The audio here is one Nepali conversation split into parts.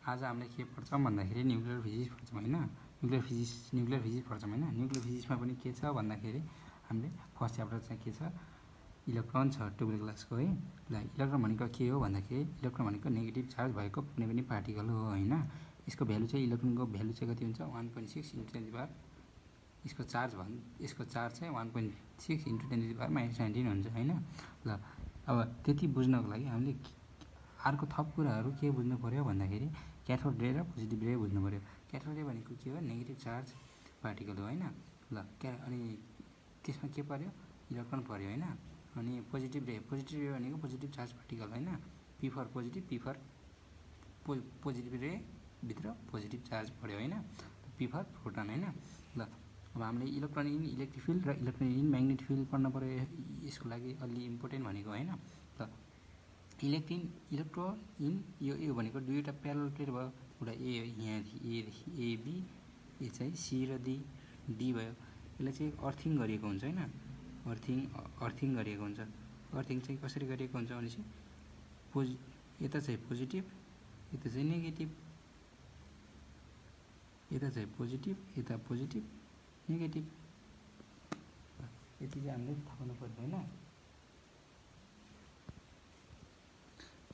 आज हामीले के पढ्छौँ भन्दाखेरि न्युक्लियर फिजिक्स पढ्छौँ हैन। न्युक्लियर फिजिक्स पढ्छौँ हैन। न्युक्लियर फिजिक्समा पनि के छ भन्दाखेरि हामीले फर्स्ट च्याप्टर चाहिँ के छ, इलेक्ट्रोन छ ट्युबल ग्लासको है। ल इलेक्ट्रोन भनेको के हो भन्दाखेरि इलेक्ट्रोन भनेको नेगेटिभ चार्ज भएको कुनै पनि पार्टिकल हो हैन। यसको भ्यालु चाहिँ इलेक्ट्रोनको भ्यालु चाहिँ कति हुन्छ 1.6 × 10⁻, यसको चार्ज चाहिँ 1.6 × 10⁻⁻19 हुन्छ हैन। ल अब त्यति बुझ्नको लागि हामीले अर्को थप कुराहरू के बुझ्नु पर्यो भन्दाखेरि क्याथोड रे र पोजिटिभ रे बुझ्नु पर्यो। क्याथोड रे भनेको के हो, नेगेटिभ चार्ज पार्टिकल हो हैन। ल अनि त्यसमा के पर्यो, इलेक्ट्रोन पर्यो हैन। अनि पोजिटिभ रे भनेको पोजिटिभ चार्ज पार्टिकल हैन। पी फर पोजिटिभ रे भित्र पोजिटिभ चार्ज पर्यो हैन। पी फर प्रोटोन हैन। ल अब हामीले इलेक्ट्रोन इन इलेक्ट्रिक फिल्ड र इलेक्ट्रोन इन म्याग्नेटिक फिल्ड पढ्न पर्यो। यसको लागि अलि इम्पोर्टेन्ट भनेको हैन। ल इलेक्ट्रोन इन यो भनेको दुईवटा प्यारलल प्लेट भयो। एउटा ए यहाँदेखि ए बी, ए चाहिँ सी र डी भयो। यसलाई चाहिँ अर्थिङ गरिएको हुन्छ हैन। अर्थिङ गरिएको हुन्छ। अर्थिङ चाहिँ कसरी गरिएको हुन्छ भनेपछि यता चाहिँ पोजिटिभ, यता चाहिँ नेगेटिभ, यता चाहिँ पोजिटिभ, यता पोजिटिभ नेगेटिभ, यति चाहिँ हामीले थाहा पाउनु पर्यो हैन।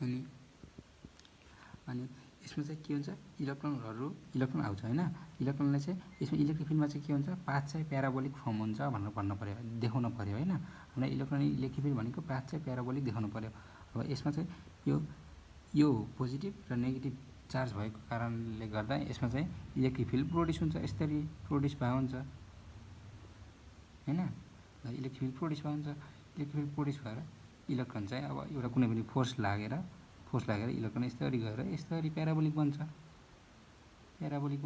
अनि यसमा चाहिँ के हुन्छ, इलेक्ट्रोन आउँछ हैन। इलेक्ट्रोनलाई चाहिँ यसमा इलेक्ट्रिक फिल्डमा चाहिँ के हुन्छ, पाथ चाहिँ प्याराबोलिक फर्म हुन्छ भनेर भन्नु पर्यो, देखाउनु पर्यो हैन। हामीलाई इलेक्ट्रोन इलेक्ट्रिक फिल्ड भनेको पाथ चाहिँ प्याराबोलिक देखाउनु पर्यो। अब यसमा चाहिँ यो पोजिटिभ र नेगेटिभ चार्ज भएको कारणले गर्दा यसमा चाहिँ इलेक्ट्रिक फिल्ड प्रोड्युस हुन्छ, यसरी प्रोड्युस भएको हुन्छ हैन। इलेक्ट्रिक फिल्ड प्रोड्युस भएको हुन्छ। इलेक्ट्रिक फिल्ड प्रोड्युस भएर इलेक्ट्रोन चाहिँ अब एउटा कुनै पनि फोर्स लागेर इलेक्ट्रोन यस्तरी गएर यस्तरी प्याराबोलिक बन्छ, प्याराबोलिक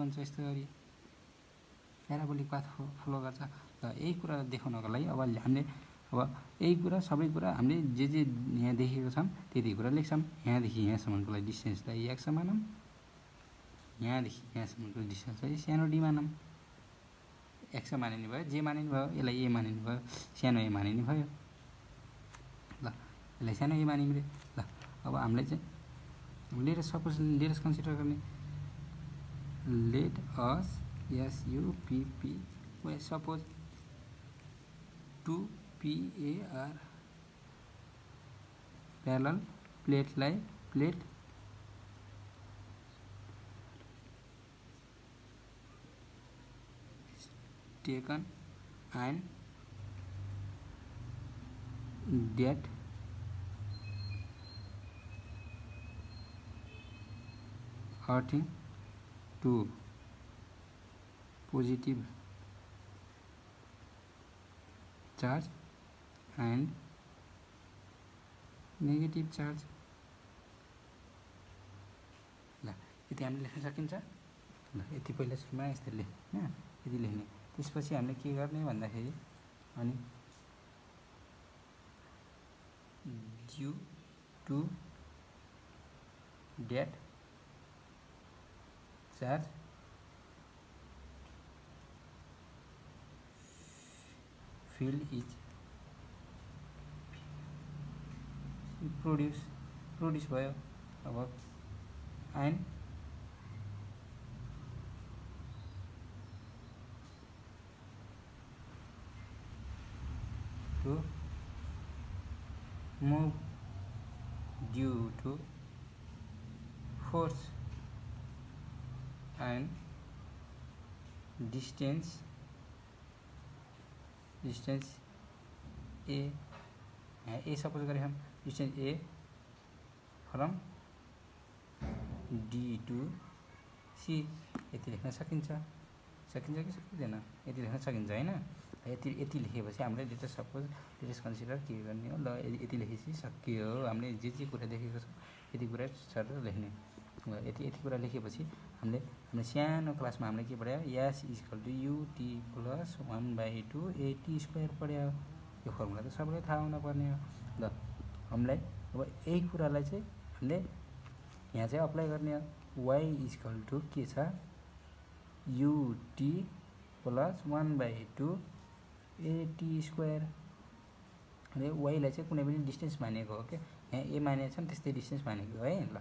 पाथ फ्लो गर्छ। र यही कुरा देखाउनको लागि अब हामीले यही कुरा सबै कुरा हामीले जे यहाँ देखेको छौँ त्यति कुरा लेख्छौँ। यहाँदेखि यहाँसम्मको लागि डिस्टेन्सलाई एक्स मानौँ, यहाँदेखि यहाँसम्मको डिस्टेन्सलाई सानो डी मानौँ। एक्स मानिने भयो, जे मानिने भयो, यसलाई ए मानिने भयो, सानो ए मानिने भयो। ल यसलाई सानो ए मानिने रे। ल अब हामीले चाहिँ लेट अस कन्सिडर गर्ने, let us SUPP suppose 2PAR parallel plate taken and that earthing to positive charge and negative charge। ल यति हामीले लेख्न सकिन्छ। ल यति पहिला सुरुमा यस्तै लेख्ने, यति लेख्ने। त्यसपछि हामीले के गर्ने भन्दाखेरि अनि due to that charge field is produce भयो। अब and to move due to force and distance A suppose गरे हम distance A from D to C। यति लेख्न सकिन्छ कि सकिँदैन, यति लेख्न सकिन्छ हैन। यति लेखेपछि हामीले लेटेस्ट कन्सिडर के गर्ने हो। ल यति लेखेपछि सकियो। हामीले जे कुरा देखेको छ यति कुरा सर लेख्ने। यति कुरा लेखेपछि हामीले सानो क्लासमा हामीले के पढ्यो, S = UT + 1/2 AT² पढ्यो। यो फर्मुला त सबैलाई थाहा हुन पर्ने हो। ल हामीलाई अब यही कुरालाई चाहिँ हामीले यहाँ चाहिँ अप्लाई गर्ने हो। Y = के छ, UT + 1/2 AT²। अनि y लाई चाहिँ कुनै पनि डिस्टेन्स मानेको हो के, यहाँ a मानेको छ नि त्यस्तै डिस्टेन्स मानेको है। ल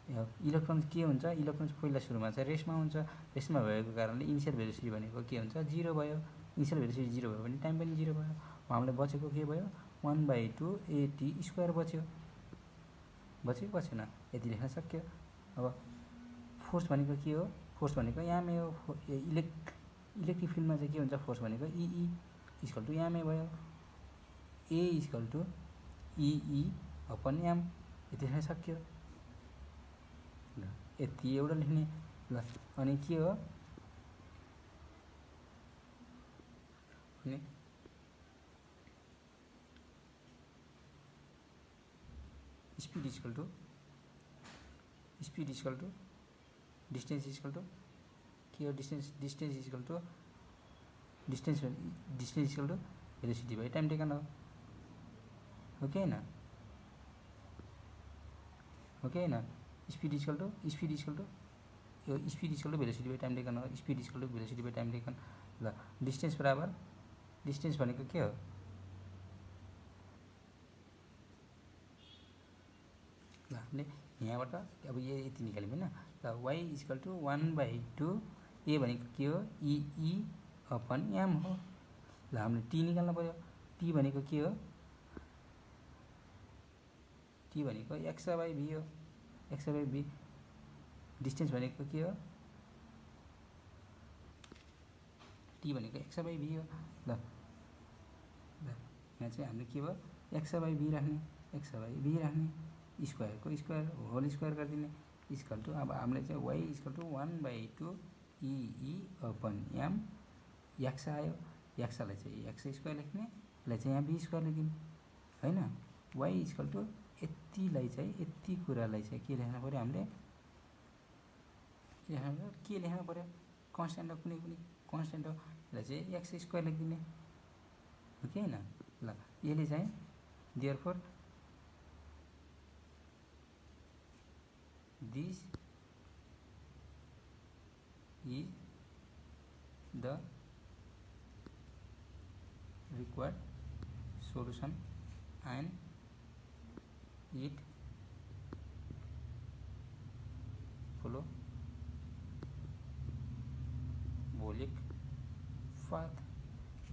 इलेक्ट्रोन के हुन्छ, इलेक्ट्रोन पहिला सुरुमा चाहिँ रेस्टमा हुन्छ। रेस्टमा भएको कारणले इनिसियल भेलोसिटी भनेको के हुन्छ, 0 भयो। इनिसियल भेलोसिटी 0 भयो भने टाइम पनि 0 भयो। हामीलाई बचेको के भयो, 1/2 AT² बच्यो कि बचेन, यति लेख्न सक्यो। अब फोर्स भनेको के हो, फोर्स भनेको यामे हो। इलेक्ट्रिक फिल्डमा चाहिँ के हुन्छ, फोर्स भनेको EE = यामे भयो। A = EE/m, यति लेख्न सक्यो। ल यति एउटा लेख्ने। ल अनि के हो, अनि स्पिड डिस्टेन्स के हो, distance velocity by time taken हो कि होइन, speed velocity by time taken हो। Speed velocity by time taken. ल डिस्टेन्स बराबर, डिस्टेन्स भनेको के हो, ल हामीले यहाँबाट अब यति निकाल्यौँ होइन। ल y = 1/2 A भनेको के हो, EE/m हो। ल हामीले t निकाल्नु पर्यो। t भनेको के हो, t भनेको x/v हो, x/v। डिस्टेन्स भनेको के हो, t भनेको x/v हो। ल यहाँ चाहिँ हामीले के भयो, x/v राख्ने, स्क्वायरको स्क्वायर होल स्क्वायर गरिदिने, = अब हामीले चाहिँ y = 1/2 EE/m, x आयो। x-लाई चाहिँ x² लेख्ने, यसलाई चाहिँ यहाँ v² लेखिदिने होइन। y = यतिलाई चाहिँ, यति कुरालाई चाहिँ के लेख्नु पर्यो, हामीले के लेख्नु पर्यो, कन्स्ट्यान्ट हो, कुनै कन्स्ट्यान्ट हो। यसलाई चाहिँ x² लेखिदिने हो कि होइन। ल यसले चाहिँ therefore this is the required solution and it follow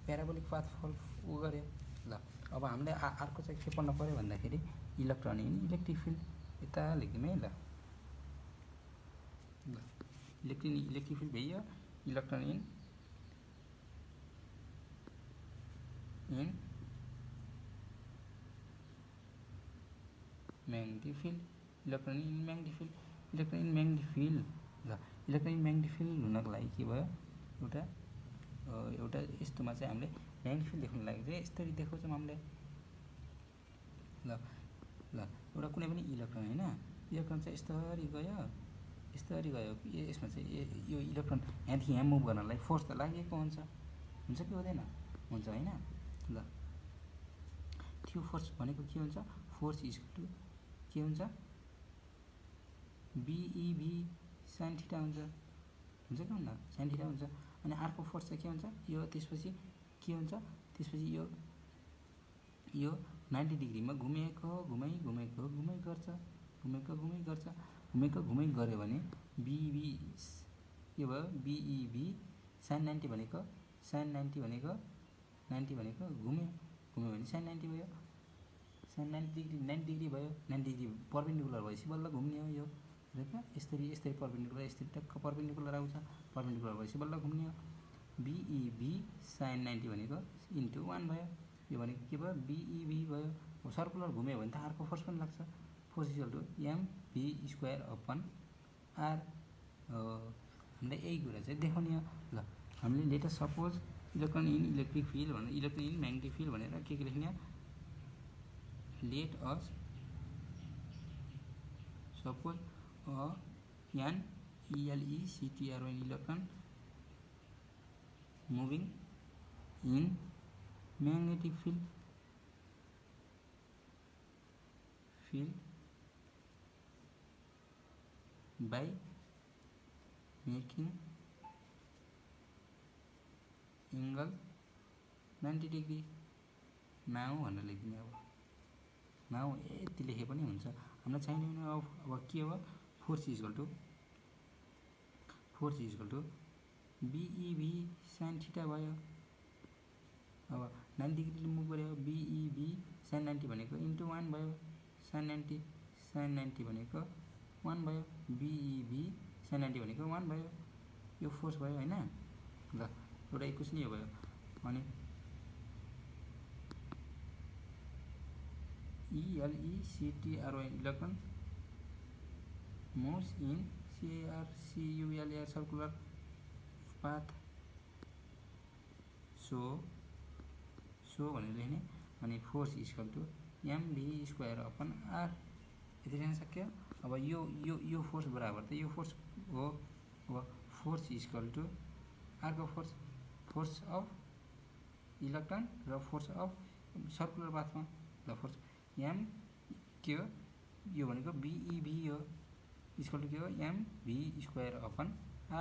प्याराबोलिक path उ गऱ्यो। ल अब हामीले अर्को चाहिँ के पढ्नु पऱ्यो भन्दाखेरि इलेक्ट्रोन इन इलेक्ट्रिक फिल्ड, यता लेख्दिउँ है। ल इलेक्ट्रिक फिल्ड भइयो, electron in magnetic field, electron in magnetic field. Electron in magnetic field, ल इलेक्ट्रोन इन म्याग्नेटिक फिल्ड हुनको लागि के भयो, एउटा यस्तोमा चाहिँ हामीले म्याग्नेटिक फिल्ड देखाउनु लागि चाहिँ यसरी देखाउँछौँ हामीले। ल एउटा कुनै पनि इलेक्ट्रोन होइन, इलेक्ट्रोन चाहिँ यस्तरी गयो, यसमा चाहिँ यो इलेक्ट्रोन यहाँदेखि यहाँ मुभ गर्नलाई फोर्स त लागेको हुन्छ कि हुँदैन, हुन्छ होइन। ल त्यो फोर्स भनेको के हुन्छ, फोर्स = के हुन्छ, BEV sin θ हुन्छ कि हुन्न, sin θ हुन्छ। अनि अर्को फोर्स चाहिँ के हुन्छ, यो त्यसपछि के हुन्छ, त्यसपछि यो 90 डिग्रीमा घुमेको गऱ्यो भने BEV के भयो, BEV sin 90 भनेको, sin 90 भनेको घुम्यो भने sin 90 भयो, sin 90 डिग्री भयो। 90 डिग्री पर्पेन्डिकुलर भएपछि बल्ल घुम्ने हो यो। यसरी पर्पेन्डिकुलर, यसरी टक्क पर्पेन्डिकुलर आउँछ, पर्पेन्डिकुलर भएपछि बल्ल घुम्ने हो। BEV sin 90 भनेको × 1 भयो। यो भनेको के भयो, BEV भयो। सर्कुलर घुम्यो भने त अर्को फोर्स पनि लाग्छ, फोर्स = mv²/r। हामीले यही कुरा चाहिँ देखाउने हो। ल हामीले latest suppose electron in electric field भनेर, इलेक्ट्रोन इन म्याग्नेटिक फिल्ड भनेर के लेख्ने, let us suppose an electron moving in magnetic field by making angle 90 degree now भनेर लेख्ने। अब नाउ यति लेखे पनि हुन्छ, हामीलाई चाहिने अब के हो, force equal to B E V sine theta भयो। अब 90 डिग्री मुभ गर्यो बिइबी साइन 90 भनेको इन्टु 1 भयो साइन 90 भनेको 1 भयो बिइबी साइन 90 भनेको 1 भयो। यो फोर्स भयो हैन। ल एउटा इक्वेसन यो भयो अनि ELECTRY electron moves in CULR circular path so भनेर लेख्ने अनि force equal to mv square upon r यति लेख्न सक्यो। अब यो फोर्स बराबर त यो फोर्स हो। अब फोर्स इक्वल टु अर्को फोर्स अफ इलेक्ट्रोन र फोर्स अफ सर्कुलर पाथमा ल फोर्स m के हो यो भनेको बिइबी हो इक्वल टु के हो mv स्क्वायर अपन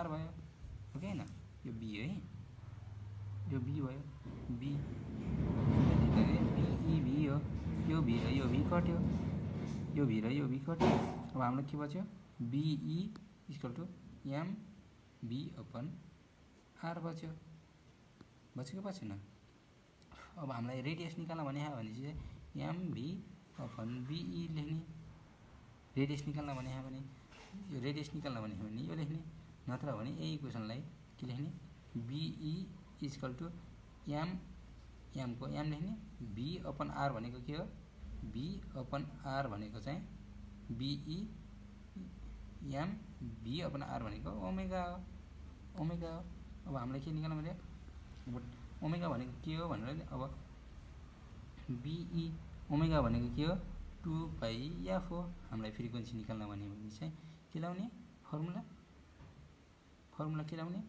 r भयो हो कि हैन। यो b है यो b भयो b बिइबी हो यो v र यो v कट्यो यो v र यो v कट्यो। अब हाम्रो के बच्यो BE equal to mv upon r बच्यो कि बचेन। अब हामीलाई रेडियस निकाल्न भने चाहिँ mv अपन बिई लेख्ने रेडियस निकाल्न भने यो रेडियस निकाल्न भने यो लेख्ने नत्र भने यही इक्वेसनलाई के लेख्ने बिई इक्वल टु m को m लेख्ने b अपन r भनेको के हो b अपन r भनेको चाहिँ बिई m b अपन r भनेको ओमेगा हो। अब हामीलाई के निकाल्न भने ओमेगा भनेको के हो भनेर अब बिई ओमेगा भनेको के हो 2 पाइ f हो। हामीलाई फ्रिक्वेन्सी निकाल्न भने चाहिँ के लाउने फर्मुला के लाउने